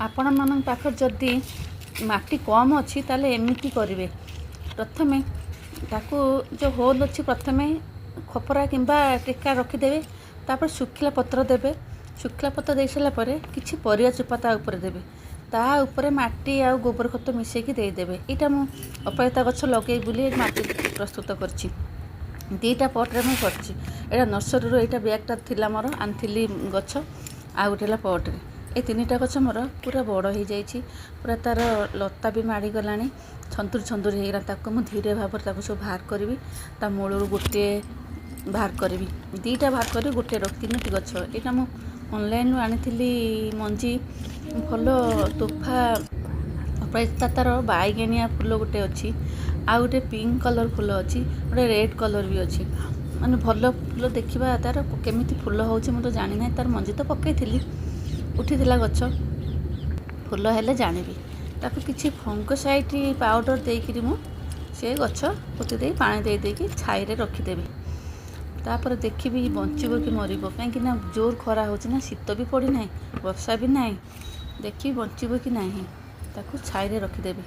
ଆପଣମାନଙ୍କ ପାଖରେ ଯଦି ମାଟି କମ୍ ଅଛି, ତାହେଲେ ଏମିତି କରିବେ। ପ୍ରଥମେ ତାକୁ ଯେଉଁ ହୋଲ୍ ଅଛି, ପ୍ରଥମେ ଖପରା କିମ୍ବା ଟେକା ରଖିଦେବେ। ତାପରେ ଶୁଖିଲା ପତ୍ର ଦେବେ। ଶୁଖିଲା ପତ୍ର ଦେଇସାରିଲା ପରେ କିଛି ପରିବା ଚୋପା ତା ଉପରେ ଦେବେ। ତା ଉପରେ ମାଟି ଆଉ ଗୋବର ଖତ ମିଶାଇକି ଦେଇଦେବେ। ଏଇଟା ମୁଁ ଅପରାଜିତା ଗଛ ଲଗେଇବି ବୋଲି ମାଟି ପ୍ରସ୍ତୁତ କରିଛି। 2ଟା ପଟ୍ରେ ମୁଁ କରିଛି। ଏଇଟା ନର୍ସରୀରୁ, ଏଇଟା ବ୍ୟାଗ୍ଟା ଥିଲା ମୋର, ଆଣିଥିଲି ଗଛ। ଆଉ ଗୋଟେ ହେଲା ପଟ୍ରେ। ଏ 3ଟା ଗଛ ମୋର ପୁରା ବଡ଼ ହେଇଯାଇଛି। ପୁରା ତା'ର ଲତା ବି ମାଡ଼ିଗଲାଣି, ଛନ୍ଦୁରି ଛନ୍ଦୁରି ହେଇଗଲାଣି। ତାକୁ ମୁଁ ଧୀରେ ଭାବରେ ତାକୁ ସବୁ ବାହାର କରିବି। ତା ମୂଳରୁ ଗୋଟିଏ ବାହାର କରିବି, 2ଟା ବାହାର କରିବି, ଗୋଟିଏ ରଖି, 3ଟି ଗଛ। ଏଇଟା ମୁଁ ଅନଲାଇନ୍ରୁ ଆଣିଥିଲି ମଞ୍ଜି। ଭଲ ତୋଫା ଅପରାଜିତା। ତା'ର ବାଇଗଣିଆ ଫୁଲ ଗୋଟେ ଅଛି, ଆଉ ଗୋଟେ ପିଙ୍କ କଲର୍ ଫୁଲ ଅଛି, ଗୋଟେ ରେଡ଼୍ କଲର୍ ବି ଅଛି। ମାନେ ଭଲ ଫୁଲ। ଦେଖିବା ତା'ର କେମିତି ଫୁଲ ହେଉଛି, ମୁଁ ତ ଜାଣିନାହିଁ। ତା'ର ମଞ୍ଜି ତ ପକାଇଥିଲି, ଉଠିଥିଲା ଗଛ। ଫୁଲ ହେଲେ ଜାଣିବି। ତାକୁ କିଛି ଫଙ୍ଗସାଇଟ୍ ପାଉଡ଼ର ଦେଇକିରି ମୁଁ ସେ ଗଛ ପୋତି ଦେଇ, ପାଣି ଦେଇ ଦେଇକି ଛାଇରେ ରଖିଦେବି। ତାପରେ ଦେଖିବି ବଞ୍ଚିବ କି ମରିବ। କାହିଁକି ନା ଜୋର ଖରା ହେଉଛି ନା, ଶୀତ ବି ପଡ଼ିନାହିଁ, ବର୍ଷା ବି ନାହିଁ। ଦେଖିବି ବଞ୍ଚିବ କି ନାହିଁ। ତାକୁ ଛାଇରେ ରଖିଦେବି।